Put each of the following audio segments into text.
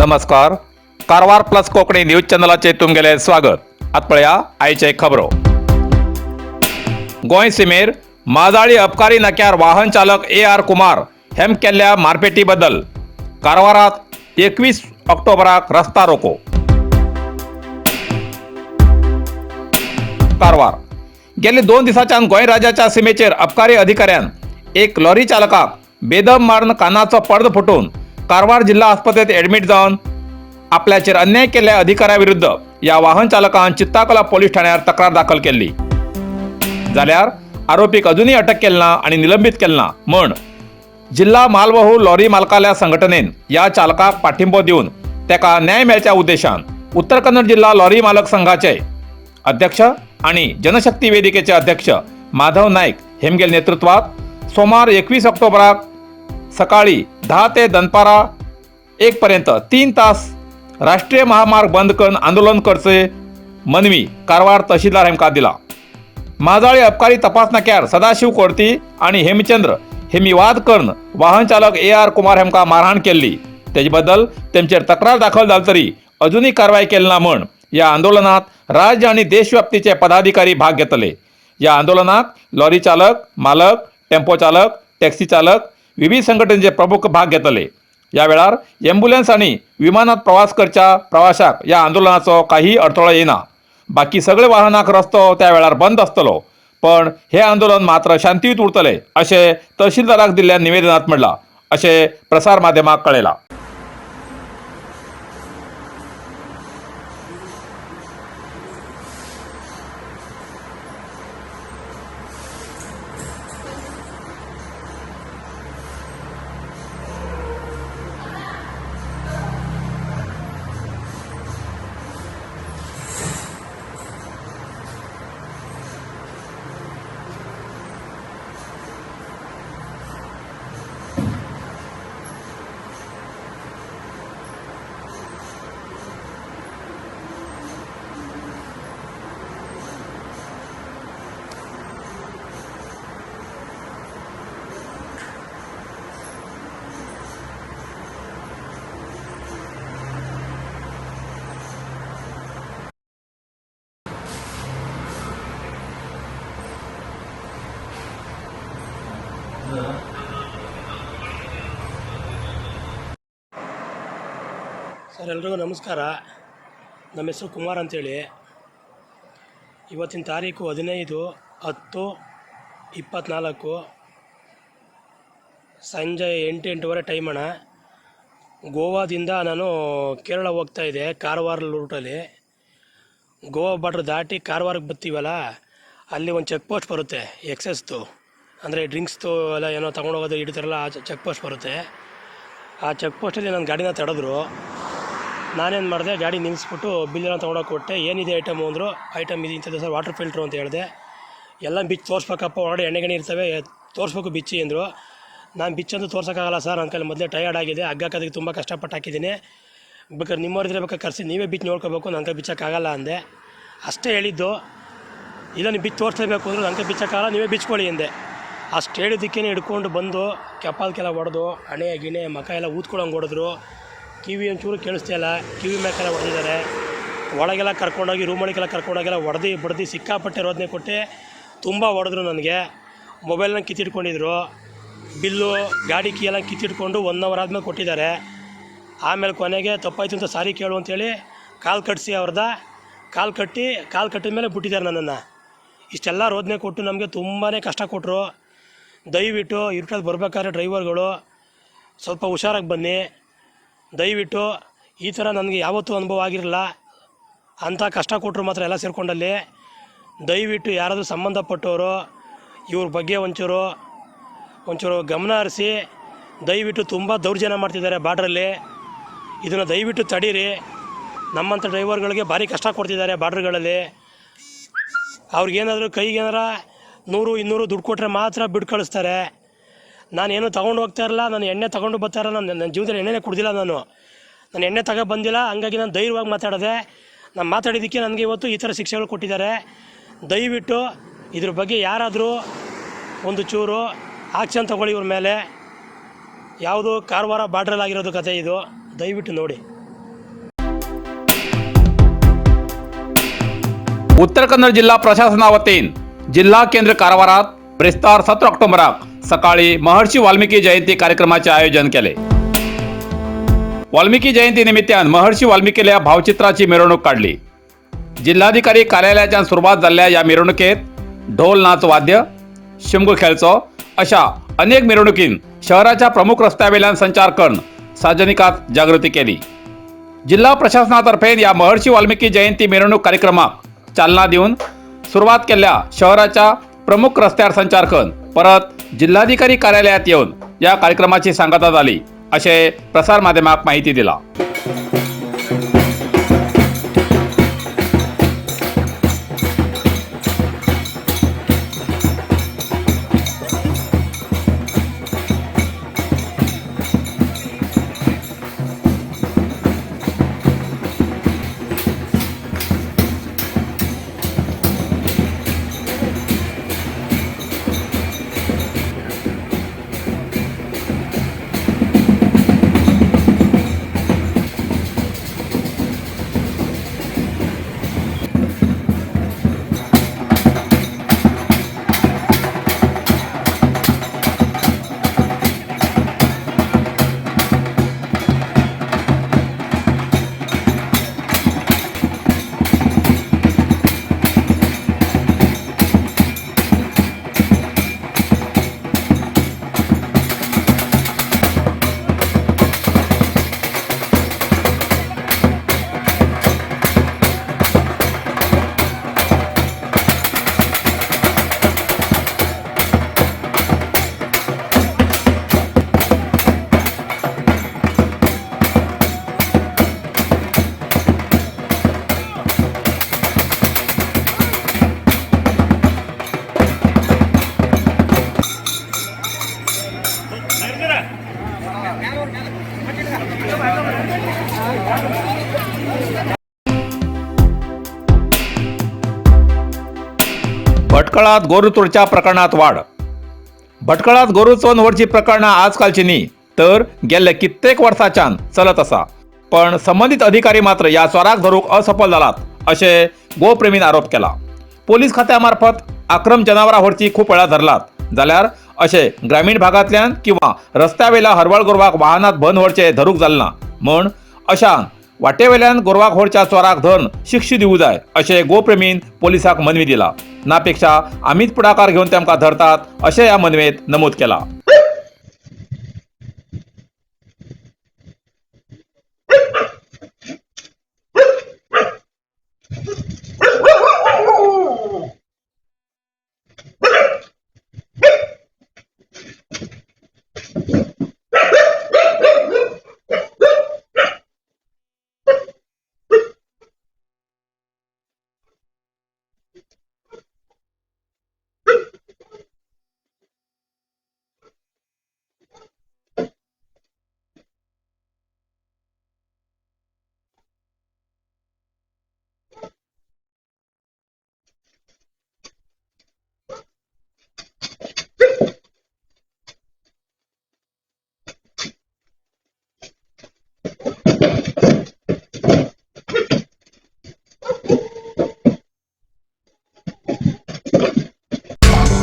नमस्कार, Karwar plus Konkani news चॅनलाचेर तुमगेलें स्वागत. आतां पळया आयचे खबरो. गोंय सीमेर माजाळी अबकारी नाक्यार वाहन चालक ए आर कुमार हेम केल्ल्या मारपेटी बद्दल कारवारात 21 ऑक्टोबराक रस्ता रोको. कारवार गेले 2 दिसांच्यान गोंय राज्याच्या सीमेचेर अबकारी अधिकाऱ्यान एक लॉरी चालकाक बेदम मारून कानाचो पडदो फुटून कारवार जिल्हा आस्पत्रेत ॲडमिट जावन आपल्याचेर अन्याय केल्ल्या अधिकाऱ्या विरुद्ध या वाहन चालकान चित्ताकोला पोलीस ठाण्यार तक्रार दाखल केल्ली. जाल्यार आरोपीक अजूनही अटक केली ना आणि निलंबित केलं ना म्हण जिल्हा मालवाहू लॉरी मालकाल्या संघटनेन या चालकाक पाठिंबो दिवन तेका न्याय मेळच्या उद्देशान उत्तर कन्नड जिल्हा लॉरी मालक संघाचे अध्यक्ष आणि जनशक्ती वेदिकेचे अध्यक्ष माधव नाईक हेमगेल नेतृत्वात सोमार 21 ऑक्टोबराक सकाळी 10 ते दनपारा 1 पर्यंत 3 तास राष्ट्रीय महामार्ग बंद करून आंदोलन करचे मनवी कारवार तहसीलदार हेमका दिला. माजाळी अबकारी तपास नाक्यार सदाशिव कोर्ती आणि हेमचंद्र हेमी वाद करून वाहन चालक ए आर कुमार हेमका मारहाण केल्ली. तेजे बद्दल तेमचेर तक्रार दाखल जाली तरी अजूनही कारवाय केली ना म्हण या आंदोलनात राज्य आणि देशव्याप्तीचे पदाधिकारी भाग घेतले. या आंदोलनात लॉरी चालक, मालक, टेम्पो चालक, टॅक्सी चालक, विविध संघटनेचे प्रमुख भाग घेतले. या वेळार एम्ब्युलन्स आणि विमानात प्रवास करच्या प्रवाशाक या आंदोलनाचो काही अडथळो येना. बाकी सगळे वाहनाक रस्तो त्या वेळार बंद आसतलो, पण हे आंदोलन मात्र शांतीयुत उरतले अशें तहसीलदाराक दिल्ल्या निवेदनात म्हणलां अशें प्रसार माध्यमाक कळयलां. ಸರ್, ಎಲ್ರಿಗೂ ನಮಸ್ಕಾರ. ನಮ್ಮ ಹೆಸರು ಕುಮಾರ್ ಅಂತೇಳಿ. ಇವತ್ತಿನ ತಾರೀಕು 15/10/24, ಸಂಜೆ 8, 8:30 ಟೈಮ್ ಅಣ್ಣ. ಗೋವಾದಿಂದ ನಾನು ಕೇರಳ ಹೋಗ್ತಾಯಿದ್ದೆ. ಕಾರವಾರ ರೂಟಲ್ಲಿ ಗೋವಾ ಬಾರ್ಡ್ರ್ ದಾಟಿ ಕಾರವಾರಕ್ಕೆ ಬರ್ತೀವಲ್ಲ, ಅಲ್ಲಿ ಒಂದು ಚೆಕ್ ಪೋಸ್ಟ್ ಬರುತ್ತೆ ಎಕ್ಸಸ್ದು, ಅಂದರೆ ಡ್ರಿಂಕ್ಸ್ದು ಎಲ್ಲ ಏನೋ ತೊಗೊಂಡೋಗೋದು ಹಿಡಿತಾರಲ್ಲ, ಆ ಚೆಕ್ ಪೋಸ್ಟ್ ಬರುತ್ತೆ. ಆ ಚೆಕ್ ಪೋಸ್ಟಲ್ಲಿ ನನ್ನ ಗಾಡಿನ ತಡೆದ್ರು. ನಾನೇನು ಮಾಡಿದೆ, ಗಾಡಿ ನಿಲ್ಲಿಸ್ಬಿಟ್ಟು ಬಿಲ್ಲೆಲ್ಲ ತೊಗೊಂಡೋಗಿ ಕೊಟ್ಟೆ. ಏನಿದೆ ಐಟಮು ಅಂದರು. ಐಟಮ್ ಇದು ಇಂಥದ್ದು ಸರ್, ವಾಟರ್ ಫಿಲ್ಟ್ರು ಅಂತ ಹೇಳಿದೆ. ಎಲ್ಲ ಬಿಚ್ಚಿ ತೋರಿಸ್ಬೇಕಪ್ಪ, ಒಳಗಡೆ ಎಣ್ಣೆ ಗಿಣ್ಣೆ ಇರ್ತವೆ, ತೋರಿಸ್ಬೇಕು ಬಿಚ್ಚಿ ಅಂದರು. ನಾನು ಬಿಚ್ಚಂತೂ ತೋರ್ಸೋಕ್ಕಾಗಲ್ಲ ಸರ್, ನನ್ನ ಕೈಲಿ ಮೊದಲೇ ಟಯರ್ಡ್ ಆಗಿದೆ, ಹಗ್ಗ ಹಾಕೋದಕ್ಕೆ ತುಂಬ ಕಷ್ಟಪಟ್ಟು ಹಾಕಿದ್ದೀನಿ, ಬೇಕಾದ್ರೆ ನಿಮ್ಮವ್ರಿದ್ರೆ ಬೇಕಾದ್ರೆ ಕರೆಸಿ ನೀವೇ ಬಿಚ್ಚಿ ನೋಡ್ಕೋಬೇಕು, ನನ್ನ ಕೈ ಬಿಚ್ಚೋಕ್ಕಾಗಲ್ಲ ಅಂದೆ. ಅಷ್ಟೇ ಹೇಳಿದ್ದು. ಇಲ್ಲ, ನೀವು ಬಿಚ್ಚಿ ತೋರಿಸ್ಲೇಬೇಕು ಅಂದರು. ನನ್ನ ಕೈ ಬಿಚ್ಚೋಕ್ಕಾಗಲ್ಲ, ನೀವೇ ಬಿಚ್ಕೊಳ್ಳಿ ಅಂದೆ. ಅಷ್ಟು ಹೇಳಿದ್ದಕ್ಕೇ ಹಿಡ್ಕೊಂಡು ಬಂದು ಕೆಪಾಲ್ಕೆಲ್ಲ ಹೊಡೆದು ಹಣೆ ಗಿಣೆ ಮಖ ಎಲ್ಲ ಊದ್ಕೊಳಂಗೆ ಹೊಡೆದ್ರು. ಕಿವಿ ಒಂಚೂರು ಕೇಳಿಸ್ತಾ ಇಲ್ಲ, ಕಿವಿ ಮ್ಯಾಕೆಲ್ಲ ಹೊಡೆದಿದ್ದಾರೆ. ಒಳಗೆಲ್ಲ ಕರ್ಕೊಂಡೋಗಿ, ರೂಮೊಳಗೆಲ್ಲ ಕರ್ಕೊಂಡೋಗೆಲ್ಲ ಹೊಡೆದು ಬಡ್ದು ಸಿಕ್ಕಾಪಟ್ಟೆ ರೋದನೆ ಕೊಟ್ಟು ತುಂಬ ಹೊಡೆದ್ರು ನನಗೆ. ಮೊಬೈಲ್ನ ಕಿತ್ತಿಟ್ಕೊಂಡಿದ್ರು, ಬಿಲ್ಲು ಗಾಡಿ ಕೀ ಎಲ್ಲ ಕಿತ್ತಿಟ್ಕೊಂಡು 1 ಅವರ್ ಆದಮೇಲೆ ಕೊಟ್ಟಿದ್ದಾರೆ. ಆಮೇಲೆ ಕೊನೆಗೆ ತಪ್ಪಾಯ್ತು ಅಂತ ಸಾರಿ ಕೇಳು ಅಂತೇಳಿ ಕಾಲು ಕಟ್ಟಿಸಿ, ಅವ್ರದ್ದು ಕಾಲು ಕಟ್ಟಿ, ಕಾಲು ಕಟ್ಟಿದ ಮೇಲೆ ಬಿಟ್ಟಿದ್ದಾರೆ ನನ್ನನ್ನು. ಇಷ್ಟೆಲ್ಲ ರೋದನೆ ಕೊಟ್ಟು ನಮಗೆ ತುಂಬಾ ಕಷ್ಟ ಕೊಟ್ಟರು. ದಯವಿಟ್ಟು ಇರ್ಟಲ್ಲಿ ಬರ್ಬೇಕಾದ್ರೆ ಡ್ರೈವರ್ಗಳು ಸ್ವಲ್ಪ ಹುಷಾರಾಗಿ ಬನ್ನಿ ದಯವಿಟ್ಟು. ಈ ಥರ ನನಗೆ ಯಾವತ್ತೂ ಅನುಭವ ಆಗಿರಲಿಲ್ಲ, ಅಂಥ ಕಷ್ಟ ಕೊಟ್ಟರು ಮಾತ್ರ ಎಲ್ಲ ಸೇರಿಕೊಂಡಲ್ಲಿ. ದಯವಿಟ್ಟು ಯಾರಾದರೂ ಸಂಬಂಧಪಟ್ಟವರು ಇವ್ರ ಬಗ್ಗೆ ಒಂಚೂರು ಒಂಚೂರು ಗಮನ ಹರಿಸಿ ದಯವಿಟ್ಟು. ತುಂಬ ದೌರ್ಜನ್ಯ ಮಾಡ್ತಿದ್ದಾರೆ ಬಾರ್ಡ್ರಲ್ಲಿ, ಇದನ್ನು ದಯವಿಟ್ಟು ತಡೀರಿ. ನಮ್ಮಂಥ ಡ್ರೈವರ್ಗಳಿಗೆ ಭಾರಿ ಕಷ್ಟ ಕೊಡ್ತಿದ್ದಾರೆ ಬಾರ್ಡ್ರ್ಗಳಲ್ಲಿ. ಅವ್ರಿಗೇನಾದರೂ ಕೈಗೇನಾರ 100 200 ದುಡ್ಡು ಕೊಟ್ಟರೆ ಮಾತ್ರ ಬಿಟ್ಟು ಕಳಿಸ್ತಾರೆ. ನಾನೇನು ತೊಗೊಂಡು ಹೋಗ್ತಾ ಇರಲ್ಲ, ನಾನು ಎಣ್ಣೆ ತೊಗೊಂಡು ಬರ್ತಾ ಇರಲ್ಲ. ನಾನು ನನ್ನ ಜೀವನದಲ್ಲಿ ಎಣ್ಣೆನೇ ಕುಡ್ದಿಲ್ಲ ನಾನು. ನಾನು ಎಣ್ಣೆ ತಗೋ ಬಂದಿಲ್ಲ, ಹಂಗಾಗಿ ನಾನು ಧೈರ್ಯವಾಗಿ ಮಾತಾಡಿದೆ. ನಾನು ಮಾತಾಡಿದ್ದಕ್ಕೆ ನನಗೆ ಇವತ್ತು ಈ ಥರ ಶಿಕ್ಷೆಗಳು ಕೊಟ್ಟಿದ್ದಾರೆ. ದಯವಿಟ್ಟು ಇದ್ರ ಬಗ್ಗೆ ಯಾರಾದರೂ ಒಂದು ಚೂರು ಆಕ್ಷನ್ ತೊಗೊಳ್ಳಿ ಇವ್ರ ಮೇಲೆ. ಯಾವುದು ಕಾರವಾರ ಬಾರ್ಡ್ರಲ್ಲಿ ಆಗಿರೋದು ಕತೆ ಇದು, ದಯವಿಟ್ಟು ನೋಡಿ. उत्तर कन्नड जिल्हा प्रशासना वतीन जिल्हा केंद्र कारवारात ब्रेस्तार 17 ऑक्टोबराक सकाळी महर्षी वाल्मिकी जयंती कार्यक्रमाचे आयोजन केले. वाल्मिकी जयंती निमित्तान महर्षी वाल्मिकील्या भावचित्राची मिरवणूक काढली. जिल्हाधिकारी कार्यालयाच्या सुरुवात झालेल्या या मिरवणुकीत ढोल नाच वाद्य, शिमगो खेळचो अशा अनेक मिरवणुकीन शहराच्या प्रमुख रस्त्यावेल्यान संचार करून सार्वजनिकात जागृती केली. जिल्हा प्रशासनातर्फे या महर्षी वाल्मिकी जयंती मिरवणूक कार्यक्रमाक चालना देऊन सुरुवात केल्या शहराच्या प्रमुख रस्त्यावर संचार करून परत जिल्हाधिकारी कार्यालयात येऊन या कार्यक्रमाची सांगता झाली, असे प्रसारमाध्यमाक माहिती दिला. भटकळात गोरुचोरच्या प्रकरणात वाढ. भटकळात गोरुचोन व्हरची प्रकरणां आजकालची न्ही तर गेल्ले कित्येक वर्सांच्यान चलत आसा, पण संबंदीत अधिकारी मात्र ह्या चोराक धरूंक असफल जालात अशें गोप्रेमीन आरोप केला. पोलीस खात्या मार्फत आक्रम जनावरां व्हरची खूब वेळा धरलात जाल्यार अशें ग्रामीण भागांतल्यान किंवा रस्त्यावेल्या हरवळ गोरवाक वाहनात भन व्हरचें धरूंक जालें ना म्हूण अशा वाटेवेल्यान गोरवाक व्हरच्या चोराक धरून शिक्षा दिवू जाय अशें गोप्रेमीन पोलिसाक मनवी दिला. नापेक्षा आमीच पुढाकार घेवन तेमकां धरतात अशें ह्या मनवेंत नमूद केलां.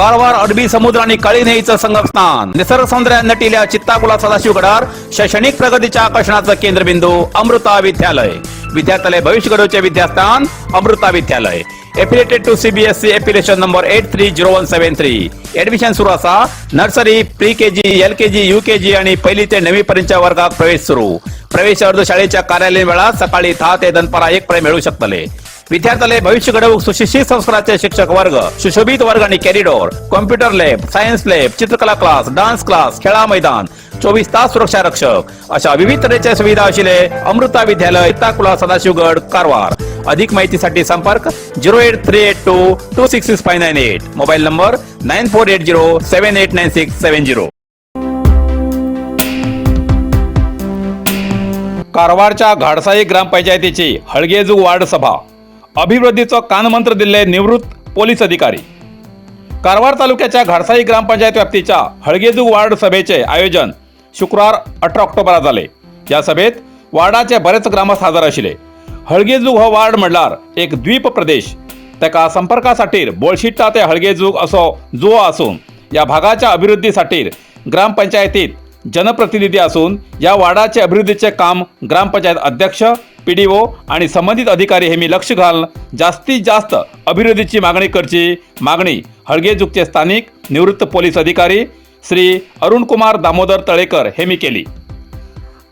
कारवार अरबी समुद्र आणि काळी न्हंयेचं संगमस्थान, निसर्ग सौंदर्यात नटिल्या चित्ताकुला सदाशिवगडार शैक्षणिक प्रगतीच्या आकर्षणाचं केंद्रबिंदू अमृता विद्यालय. विद्यार्थ्यालय भविष्य घडवचे विद्यास्थान Amrita Vidyalaya. Affiliated to CBSE, affiliation number 830173. Admission सुरू असा. Nursery, pre KG, L KG, U KG आणि पहिली ते नववी पर्यंतच्या वर्गात प्रवेश सुरू. प्रवेश अर्ज शाळेच्या कार्यालयीन वेळात सकाळी 10 ते दनपारा 1 पर्यंत मिळू शकतले. विद्यार्थ्याले भविष्य घडवूक सुशिक्षित संस्काराचे शिक्षक वर्ग, सुशोभित वर्ग आणि corridor, computer lab, science lab, चित्रकला क्लास, डान्स क्लास, खेळा मैदान, 24 तास सुरक्षा रक्षक अशा विविध तऱ्हेच्या सुविधा असलेले अमृता विद्यालय, ताकुला, सदाशिवगड, कारवार. अधिक माहितीसाठी संपर्क 08382266598, मोबाईल नंबर 9480789670. कारवारच्या घाडसाई ग्रामपंचायतीची हळगेजू वार्ड सभा, अभिवृद्धीचो कानमंत्र दिल्ले निवृत्त पोलीस अधिकारी. कारवार तालुक्याच्या घाडसाई ग्रामपंचायत व्याप्तीच्या हळगेजू वार्ड सभेचे आयोजन शुक्रवार 18 ऑक्टोबरा जाले. या सभेत वार्डाचे बरेच ग्रामस्थ हजर आशिल्ले. हळगेजू हो वार्ड म्हणल्यार एक द्वीप प्रदेश. ताका संपर्का खातीर बोळशिट्टा ते हळगेजूग असो जुवो आसून ह्या भागाच्या अभिवृद्धी खातीर ग्रामपंचायतीत जनप्रतिनिधी असून या वार्डाचे अभिवृद्धीचे काम ग्रामपंचायत अध्यक्ष, पीडीओ आणि संबंधित अधिकारी हे मी लक्ष घालून जास्तीत जास्त अभिवृद्धीची मागणी करची मागणी हळगेजुगचे स्थानिक निवृत्त पोलीस अधिकारी श्री अरुणकुमार दामोदर तळेकर हे मी केली.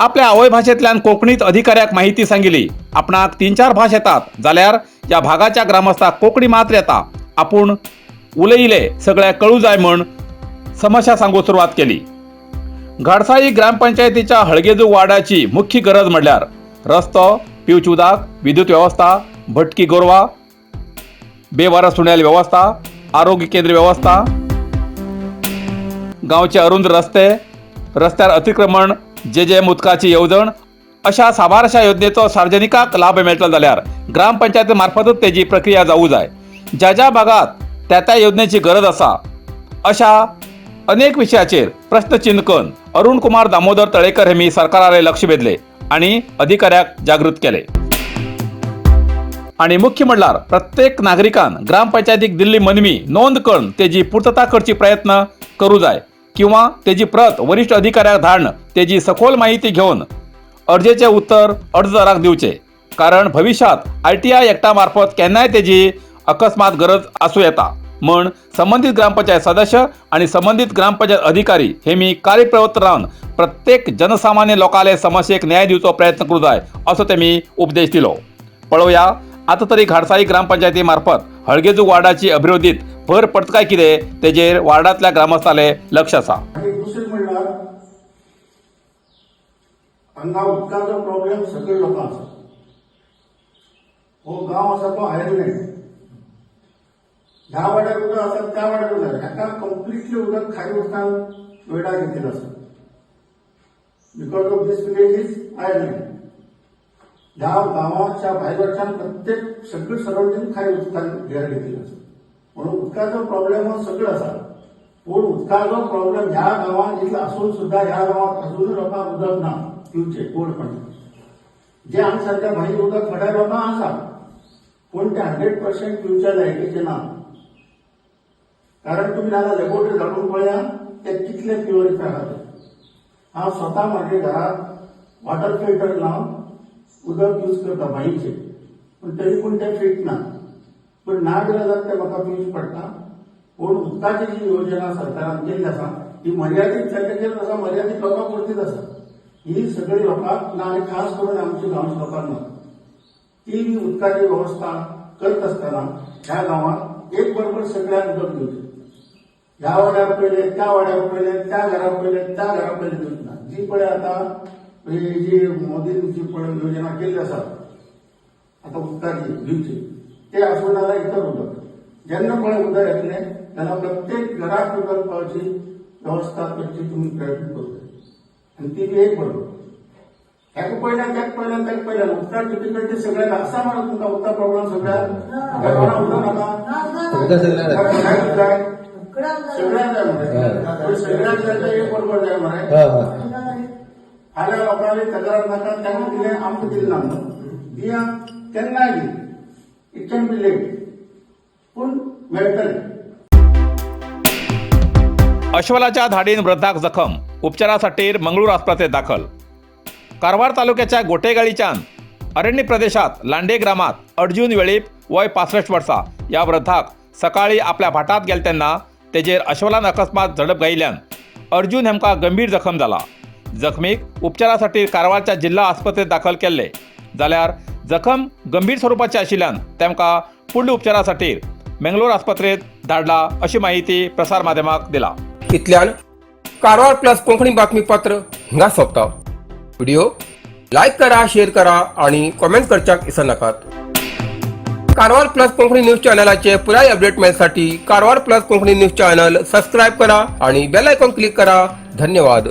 आपल्या आवय भाशेंतल्यान कोंकणीत अधिकाऱ्याक माहिती सांगिली. आपणाक तीन चार भाश येतात जाल्यार ह्या भागाच्या ग्रामस्थाक कोंकणी मात्र येता. आपूण उलयिले सगळ्याक कळू जाय म्हण समस्या सांगू सुरवात केली. घाडसाई ग्रामपंचायतीच्या हळगेजू वार्डाची मुख्य गरज म्हणल्यार रस्तो, पिवची उदक, विद्युत व्यवस्था, भटकी गोरवां, बेवारस सुण्याली व्यवस्था, आरोग्य केंद्र व्यवस्था, गांवचे अरुंद रस्ते, रस्त्यार अतिक्रमण, जे जे उदकाची येवजण अशा साबारशा योजनेचो सार्वजनिकाक लाभ मेळटलो जाल्यार ग्रामपंचायती मार्फतच तेजी प्रक्रिया जावू जाय. ज्या ज्या भागात त्या त्या योजनेची गरज आसा अशा अनेक विशयाचेर प्रश्नचिन्ह करून अरुण कुमार दामोदर तळेकर हेमी सरकाराले लक्ष वेधले आणि अधिकाऱ्याक जागृत केले. आणि मुख्य म्हणल्यार प्रत्येक नागरिकान ग्रामपंचायतीक दिल्ली मनवी नोंद करून तेजी पूर्तता करची प्रयत्न करू जाय किंवा तेजी प्रत वरिष्ठ अधिकाऱ्याक धाडून तेजी सखोल माहिती घेवन अर्जेचे उत्तर अर्जदाराक दिवचे, कारण भविष्यात आरटीआय एक्टा मार्फत केन्नाय तेजी अकस्मात गरज आसूं येता. म्हण संबंधित ग्रामपंचायत सदस्य आणि संबंधित ग्रामपंचायत अधिकारी हे मी कार्यप्रवृत्त रावन प्रत्येक जनसामान्य लोकांले समस्येक न्याय दिवचो प्रयत्न करू जाय असो तेमी उपदेश दिलो. पळोवया आतां तरी घाडसाई ग्रामपंचायती मार्फत हळगेजू वार्डाची अभिवृद्धीत भर पडटा काय कितें तेजेर वार्डांतल्या ग्रामस्थाले लक्ष आसा. आणि दुसरें म्हणल्यार हांगा उदकाचो प्रॉब्लेम सगळे लोकांक आसा. हो गांव आसा तो आयलँड. ह्या वाड्यार उदक आसा, त्या वाड्यार उदक, हाका कंप्लिटली उदक खारी उदकान वेडा घेतिल्लो आसा, because of this village is island. ह्या गांवाच्या भायर वटच्यान प्रत्येक सगळे सरावंडींग खारी उदकान घेर घेतिल्लो आसा, म्हणून उदकाचो प्रॉब्लेम हो सगळो आसा. पूण उदकाचो प्रॉब्लेम ह्या गांवांत इतलो आसून सुद्दां ह्या गांवांत अजूनय लोकांक उदक ना पिवचें गोड पाणी. जे आमच्या सारक्या भायर उदक थोड्या लोकांक आसा, पूण ते 100% पिवच्या लायकीचें ना, कारण तुमी नाजाल्यार लॅबोरेटरी धाडून पळया ते कितले प्युरिफाय आहा ते. हांव स्वता म्हाजे घरात वॉटर फिल्टर लावन उदक यूज करता बांयचें, पूण तरी पूण तें फिट ना. पूण ना जाल्यार तें म्हाका पिवचें पडटा. पूण उदकाची जी योजना सरकारान केल्ली आसा ती मर्यादीत जाग्याचेर आसा, मर्यादीत लोकां पुरतीच आसा. ही सगळी लोकांक ना आनी खास करून आमच्या गांवच्या लोकांक ना. ती बी उदकाची वेवस्था करत आसतना ह्या गांवांत एक बरोबर सगळ्यांक उदक दिवचें. ह्या वाड्यार पयले, त्या वाड्यार पयले, त्या घरा पयले, त्या घरा पयले दिवचें ना. जी पळय आतां ही जी मोदीन जी पळय योजना केल्ली आसा आतां उदकाची दिवची, ते आसूं नाजाल्यार इतर उदक, जेन्ना पळय उदक येतलें तेन्ना प्रत्येक घराक उदक पावची वेवस्था करची तुमी प्रयत्न करूं जाय आनी ती बी एक बरोबर. हेका पयल्यान, तेका पयल्यान, तेका पयल्यान उदका डिफिकल्टी सगळ्याक आसा मरे. तुमकां उदका प्रॉब्लेम सगळ्याक? काय कोणाक उदक नाका? उदक सगळ्यांक. सगळ्यांक जाय, सगळ्यांक जाय मरे. पूण सगळ्यांक जाय ते एक बरोबर जाय मरे. हा हा. फाल्यां लोकांनी तक्रार नाका, तांकां दिलें आमकां दिलें ना म्हणून. दिया केन्नाय दी, it can be late, पूण मेळटलें. अश्वलाच्या धाडीन वृद्धाक जखम, उपचारासाठी मंगळूर आस्पत्रेत दाखल. कारवार तालुक्याच्या गोटेगाळीच्यान अरण्य प्रदेशात लांडे ग्रामात अर्जुन वेळीप, वय 65 वर्सां, ह्या वृद्धाक सकाळी आपल्या भाटात गेले तेन्ना तेजेर अश्वलान अकस्मात झडप घायिल्ल्यान अर्जुन हेमकां गंभीर जखम जाला. जखमीक उपचारासाठी कारवारच्या जिल्हा आस्पत्रेत दाखल केल्ले जाल्यार जखम गंभीर स्वरुपाची आशिल्ल्यान तांकां फुडल्या उपचारासाठी मंगलोर आस्पत्रेत धाडला अशी माहिती प्रसार माध्यमाक दिला. इतल्यान कारवार प्लस कोंकणी बातमीपत्र हिंगा सोंपता. व्हिडिओ लायक करा, शेअर करा आणि कॉमेंट करच्याक विसरनाकात. कारवार प्लस कोंकणी न्यूज चॅनलाचे पुराय अपडेट मेळसाठी Karwar plus Konkani news channel subscribe करा आणि बेल आयकॉन क्लिक करा. धन्यवाद.